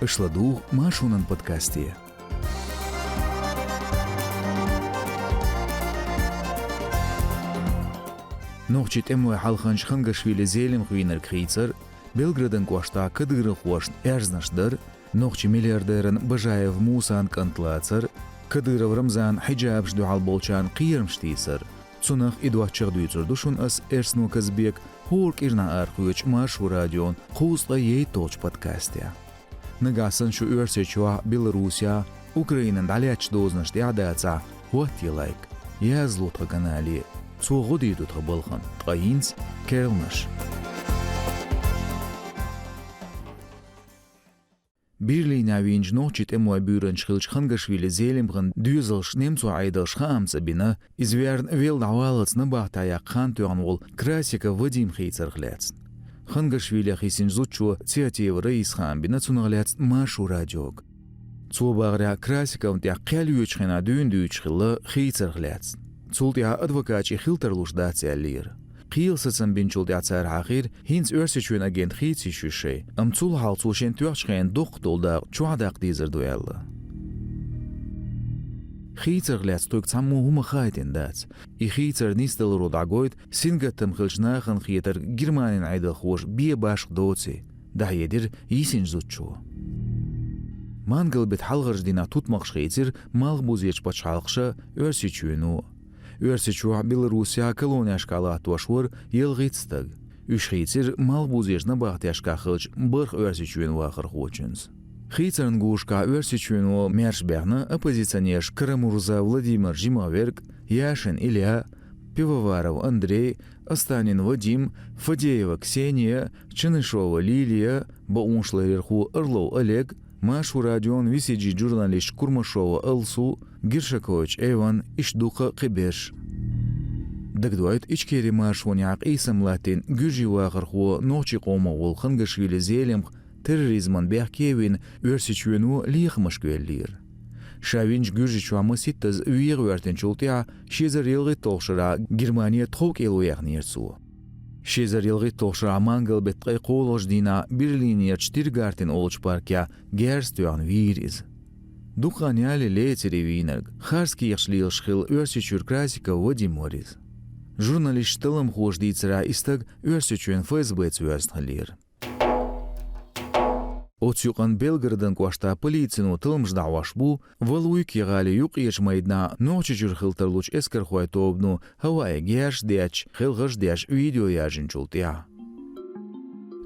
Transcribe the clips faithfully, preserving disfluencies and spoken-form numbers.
Аша ладугӀу Маршонан подкасте. Нохчийн тӀемалойн хьалханча Хангашвили Зелимха вийнарг хийцар, Белградын кӀоштахь кадыровхошна аьрзнаш дар, нохчийн миллиардеран Бажаев Мусан кӀант лацар, Кадыров Рамзана хьиджабашна дуьхьал болчарна кхерамаш тийсар. Цунах а, доцчух а дуьйцур ду шуна ас, Эрсано Казбека, хӀора кӀирнахь арахоьцучу Маршо радион кхузткъе ейтталгӀачу подкасте. Нагахь санна шу Оьрсийчохь, Беларусехь, Украинехь дӀалаьцначу дозанаш тӀехь дацахь, хӀоттае лайк, язло тхан канале. Цо гӀо дийр ду тхан балхана, ткъа хӀинца керланаш. Берлинехь вийначу нохчийн тӀемалойн буьйранча хиллачу Хангашвили Зелимхан доьзалш немцойн Ӏедалша хаам ца бина, иза верна велла дӀаваллалц набахтехь яккха хан тоьхна волу Красиков Вадим хийцарх лаьцна. Хангашвилех йисинчу зудчо Цятиева Раисас хаам бина цунах лаьцна Маршо радиога. Цо бахарехь, Красиковна тӀехь кхел йоьдучу хенахь дуьйна дуьйцуш хилла хийцарх лаьцна. Цул тӀаьхьа адвокаташ и хила тарлуш дац аьллера. Кхелан сацам бинчул тӀаьхьа цара хьахийра, хӀинца Оьрсийчоьнан агент хийца йиш ю шайн, амма цул хьалха цо шен тоьхначу хенан доккха долу дакъа чохь даккха дийзар ду аьлла. Хийцарх лаьцна тхоьга цхьаммо а хӀума хаийтина дац. И хийцар нисдаларо дӀагойту сингаттам хиллачу нахана хетарг Германин Ӏедалхоша бен башха доций, дӀахьедира йисинчу зудчо. Мангал-беттан хьалхарчу дийнахь тутмакхаш хийцира Малхбузерчу пачхьалкхаша, Оьрсийчоьно. Оьрсийчохь, Беларусехь колонешкахь латтош вара ялхитта стаг. Уьш хийцира Малхбузерчу набахтешкахь хиллачу бархӀ Оьрсийчоьнан вахархочуьнца. Хийцаран гонашкахь Оьрсийчоьно маьрша баьхна оппозиционераш Карамурза Владимир жимахверг, Яшин Илья, Пивоваров Андрей, Останин Вадим, Фадеева Ксения, Чанышева Лилия, бакъонашларъярхо Орлов Олег, Маршо радион V C G журналист Курмашева Алсу, Гершакович Эван, иштта дукха а кхиберш. Дагадоуьйту, Ичкерин маршонехь къийсам латтийна гуьржийн вахархо, нохчийн къомах волу Хангашвили Зелимха терроризмана бехке а вина, Оьрсийчоьно лехамашка веллера. Ша винчу Гуьржийчохь масийттаза вегӀа гӀоьртинчул тӀаьхьа ши эзар ялхитталгӀачу шарахь Германе тховкӀело яьхнера цо. Ши эзар ялхитталгӀачу шарахь мангал-беттан ткъе кхоалгӀачу дийнахь Берлинерчу Тиргартен олучу парке герз тоьхна вийра иза. Дукха хан ялале лецира и вийнарг, харц кехаташ лелаш хилла Оьрсийчуьра Красиков Вадим вара иза. Журналисташа, талламхоша дийцарехь, и стаг Оьрсийчоьнан ФСБ-ца воьзна хиллера. Оцу юкъанна Белгородчу кӀоштахь полицино талламаш дӀахьош бу Валуйки-ГӀалин юккъерчу майданахь Нохчийчуьра хила тарлучу эскархойн тобано хӀаваъе герзаш детташ, хелхарш деш видео яржинчул тӀаьхьа.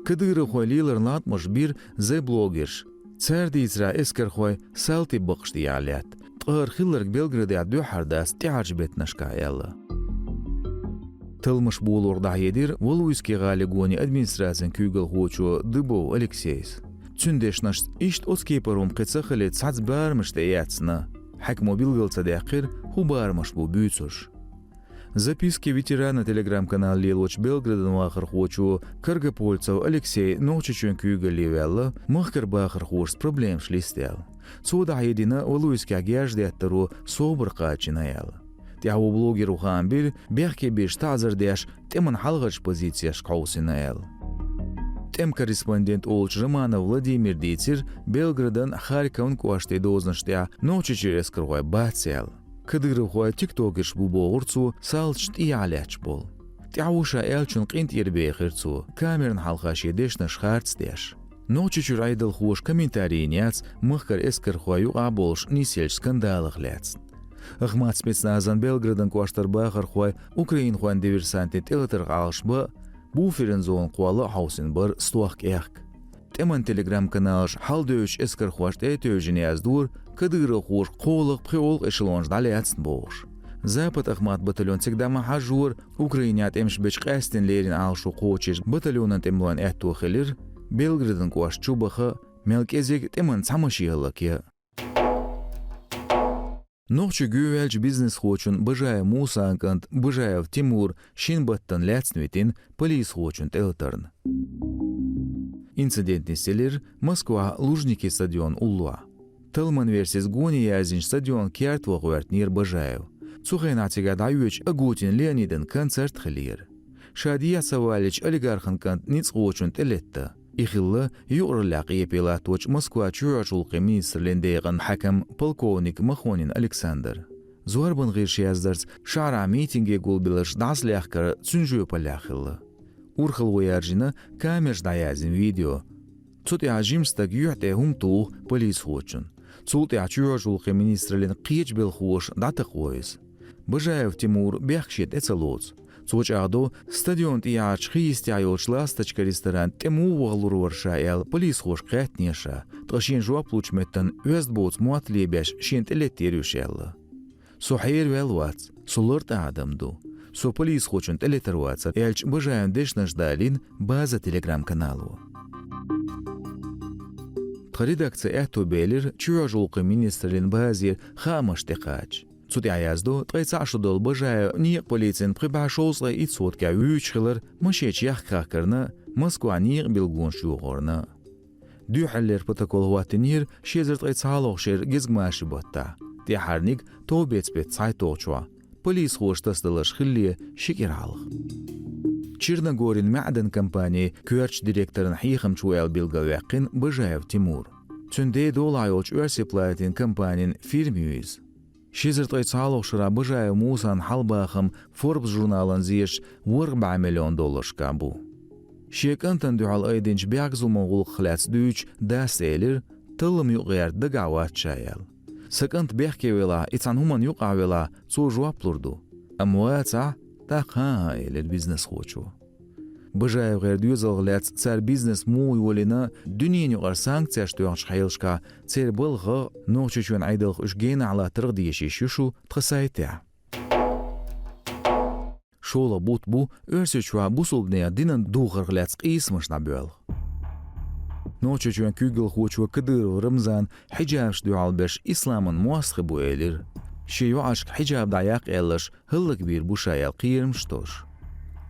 Кадыровхойн леларна латкъамаш бира Z-блогерша. Цара дийцарехь, эскархой салтий бакъаш тӀехь лаьтта, ткъа хӀара хилларг Белгородехь дуьххьара дац тӀаьхьарчу беттанашкахь аьлла. Талламаш болорах дӀахьедира Валуйски-ГӀалин гонан администрацин куьйгалхочо Дыбов Алексейс. Цуьнан дешнашца, иштта оцу кепара хӀума кхин ца хилийта цхьацца барамаш тӀеэцна. Хьаькамо билгал ца даьккхира, хӀун барамаш бу буьйцурш. «Записки ветерана» Telegram-канал лелочу Белгородан вахархочо Каргопольцев Алексей Нохчийчоьнан куьйгалле ваьлла, махкара бахархошца проблемаш листаделла. Цо дӀахьедина Валуйскехь герз деттаро собар кхачийна аьлла. ТӀаьхьо блогеро хаам бира, бехке беш таӀзар деш, тӀеман хьалхарчу позицешка хьовсийна аьлла. ТӀеман корреспондент олучу Романов Владимира дийцира Белгородан, Харькован кӀоштийн дозанаш тӀехь Нохчийчуьра эскархой бац аьлла. Кадыровхой тиктокерш бу бохура цо, салташ тӀехьа лаьтташ болу. ТӀаьхьо ша аьллачун къинтӀера бехира цо, камеран хьалха шен дешнаш харц деш. Нохчийчуьра Ӏедалхоша комментарий йина яц махкара эскархой юкъахь болуш нисъеллачу скандалах лаьцна. Ахмат спецназан Белгородан кӀоштара бахархой украинхойн диверсантийн тӀелатарх Ӏалашбан а, буферан зона кхолла а хьовсийна бара стохка аьхка. ТӀеман Telegram-каналаша хьалдевллачу эскархошна тӀе а тевжина яздора, кадыровхоша кхоалгӀа, пхоьалгӀа эшелонаш дӀалаьцна бохуш. Запад-Ахмат батальон цига дӀа ма хьажжора, Украинехь тӀемаш бечу къаьсттина леррина Ӏалашо кхочуш батальонан тӀемалойн аьтто хилира Белгородан кӀошта чу баха, мел кӀезиг тӀеман цхьа машен хӀаллакъян. Нохчийчу гӀоьваьллачу бизнесхочун Бажаев Мусан кӀант Бажаев Тимур шина баттана лаьцна витина полисхочун тӀелатарна. Инцидент нисделира Москвахь Лужники стадион уллохь. Талламан версис, гоне яздинчу стадионан керта ваха гӀоьртинера Бажаев. Цу хенахь цигахь дӀайоьдучу Агутин Леонидан концерт хилира. Ша дехьа ца валлича, олигархан кӀант ницкъахочунна тӀелетта. И хилла юкъараллехь къепе латточу Москва чоьхьарчу гӀуллакхийн министраллин декъан хьаькам полковник Махонин Александр. Зорбан гӀирсаша яздарца, шахьарахь митинге гулбелларш дӀасалаьхкар цуьнан жоьпаллехь хилла. Урхалло яржийна камераш дӀаяздина видео. Цу тӀехь жима стаг юьхь тӀе хӀума туху полисхочунна. Цул тӀаьхьа чоьхьарчу гӀуллакхийн министраллин кхечу белхахоша дӀатакхаво иза. Бажаев Тимур бехк шен тӀе ца лоцу. Цо чӀагӀдо, стадион тӀехьарчу хи йистехь йолчу «Ласточка» ресторанна тӀе муха ваха лур вара ша аьлла, полисхошка хаьттина ша, ткъа шена жоп лучу меттана оьзда боцу мотт лебеш шена тӀелеттера уьш аьлла. «Со хьераваьлла вац, со лартӀа адам ду. Со полисхочунна тӀелетар вацара», — аьлча, Бажаевн дешнаш далийна «База» Telegram-канало. Тхан редакцин аьтто белира чоьхьарчу гӀуллакхийн министраллин базера хаамаш тӀекхача. Цу тӀехь яздо, ткъе цхьаъ шо долу Бажаев некъан полицина пхи бӀе шовзткъе итт соткехь вуьйцуш хилар машенаш яхка хахкарна, Москвахь некъан билгалонаш йохорна. Дуьххьарлера протокол хӀоттийнера ши эзар ткъе цхьалгӀачу шеран гезгмашин баттахь, тӀаьххьарниг товбеца беттан цхьайтталгӀачохь, полисхоша тасадаларш хиллале ши кӀира хьалха. Черногорин маьӀдан компанин коьртачу директоран хьехамча ву аьлла билгалваьккхина Бажаев Тимур. Цуьнан ден долахь йолчу оьрсийн платинан компанин фирма ю иза. Ши эзар ткъе цхьалгӀачу шарахь Бажаев Мусан хьалабахам Forbes журналан зераш ворхӀ бӀе миллион долларшкахь бу. Шен кӀантана дуьхьал айдинчу бехказлуман гӀуллакхах лаьцна дуьйцуш, дас элира, таллам юкъагӀерта дагахь вац ша аьлла. Сан кӀант бехке велахь, и цхьана хӀуманна юкъахь велахь, цо жоп лур ду. Амма вацахь, тӀаккха хӀан-хӀа, элира бизнесхочо. Бажаевгара доьзалх лаьцна цара бизнес муха йолийна, дуьненаюкъара санкцеш тоьхначу хьелашкахь церан балхах, Нохчийчоьнан Ӏедалх уьш генахь латтарх а дешийтуш ю шу тхан сайтехь. ШолгӀа бутт бу Оьрсийчохь бусалба нехан динан духарх лаьцна къийсамаш дӀабоьлху. Нохчийчоьнан куьйгалхочо Кадыров Рамзана хьиджабашна дуьхьал берш исламан мостагӀий бу элира. Шен йоӀашка хьиджаб дӀаяккха аьлларш хӀаллакбийр бу ша аьлла кхерамаш а тоьхна.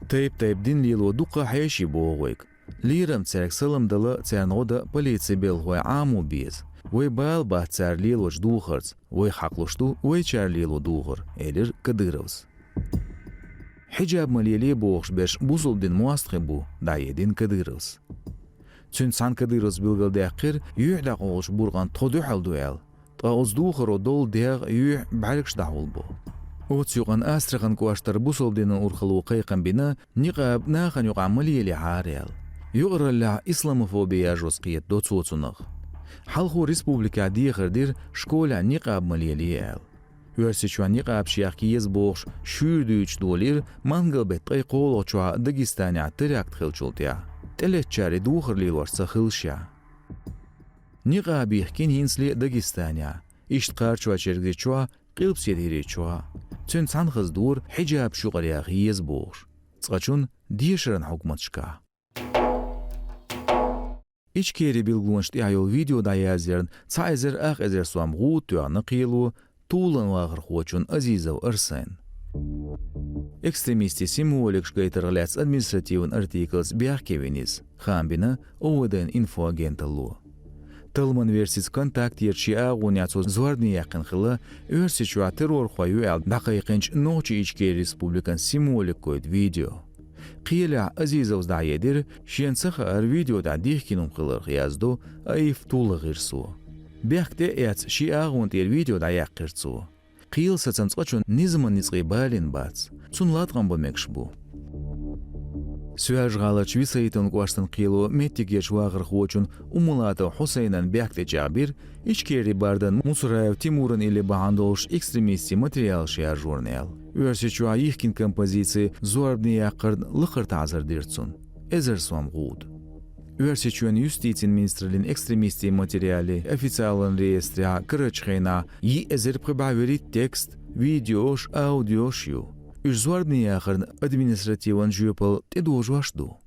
Тайп-тайпа дин лело дуккха а хьеший богӀу вайга. Лерам цаьрга салам дала, царна гӀо дан полицин белхахой Ӏамо беза. Вай бала бац цара лелочу духарца, вайх хьакхалуш ду вайчара лело духар, элира Кадыровс. Хьиджаб ма лелае бохуш берш бусалба динан мостагӀий бу, дӀахьедина Кадыровс. Цуьнца цхьаьна Кадыровс билгалдаьккхира, юьхь дӀакъовлучу буркъанна тхо дуьхьал ду аьлла. Ткъа оцу духаро долу дегӀ, юьхь, бӀаьргаш дӀахьулбо. Оцу юкъанна Астрахань кӀоштара бусалба динан урхалло кхайкхам бина, никъаб нахана юкъахь ма лелахьара аьлла. Юкъараллехь исламофоби яржо кхетадо цо цунах. Хьалхо республикехь дехар дира школехь никъаб ма лелае аьлла. Оьрсийчохь никъабаш яхка еза бохуш шуьйра дуьйцуш долийра мангал-беттан ткъе кхоалгӀачохь Дагестанехь теракт хиллачул тӀаьхьа. ТӀелеттачара и духар лелош ца хилла ша. Никъаб йихкина хӀинцале а Дагестанехь, иштта Кхарачой-Чергазийчохь, Къилбаседа ХӀирийчохь. Цуьнца цхьаьна хаза дора хьиджабаш юкъара яха еза бохуш, цкъачунна дешаран хьукматашкахь. Ичкери билгалонаш тӀехь йолу видео дӀаязъярна цхьа эзар ах эзар сом гӀуда тоьхна кхело Тулан вахархочунна Азизов Арсенна. Экстремистийн символикаш гайтарх лаьцна административан артиклца бехке вина иза, хаам бина ОВД-н инфоагенталло. Талламан версица, «Контактерчу» шен агӀонехь цо зорбане яьккхина хилла Оьрсийчохь террорхой ю аьлла дӀакхайкхинчу Нохчийн Ичкери Республикан символика гойту видео. Кхелехь Азизовс дӀахьедира, шена ца хаьара видео тӀехь дихкина хӀума хиларх, яздо АИФ Тула гӀирсо. Бехк тӀе а эцна, шен агӀон тӀера видео дӀаяьккхира цо. Кхелан сацам цкъачунна низаман ницкъийн балийна бац. Цунна латкъам бан мегаш бу. Соьлжа-ГӀаларчу Висаитовн кӀоштан кхело меттигерчу вахархочунна Умалатов Хьусайнан бехк тӀечӀагӀбира, Ичкери бардан Муцураев Тимуран илли бахьана долуш экстремистийн материалаш яржорна аьлла. Оьрсийчохь йихкина композици зорбане яккхарна лакхара таӀзар дира цунна. Эзар сом гӀуда. Оьрсийчоьнан юстицин министраллин экстремистийн материалийн официалан реестрехь карарчу хенахь йиъ эзар пхи бӀе вуьрхӀитта текст, видеош, аудиош ю. Уьш зорбане яхарна административан жоьпалла тӀедожош ду.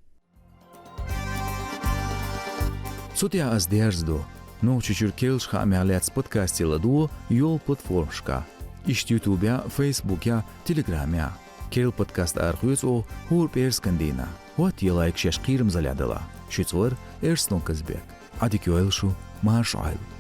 Цу тӀехь ас дерзадо. Нохчийчуьра керлачу хаамех лаьцна подкасташ ладогӀа йолу платформашкахь. Иштта Ютубехь, Фейсбукехь, Телеграмехь. Керла подкаст арахоьцу оха хӀора пӀераскан дийнахь. ХӀоттае лайк шаьш кхерамзаллехь далахь. Шуьца вара Эрснон Казбек. Ӏадика йойла шу, марша Ӏойла.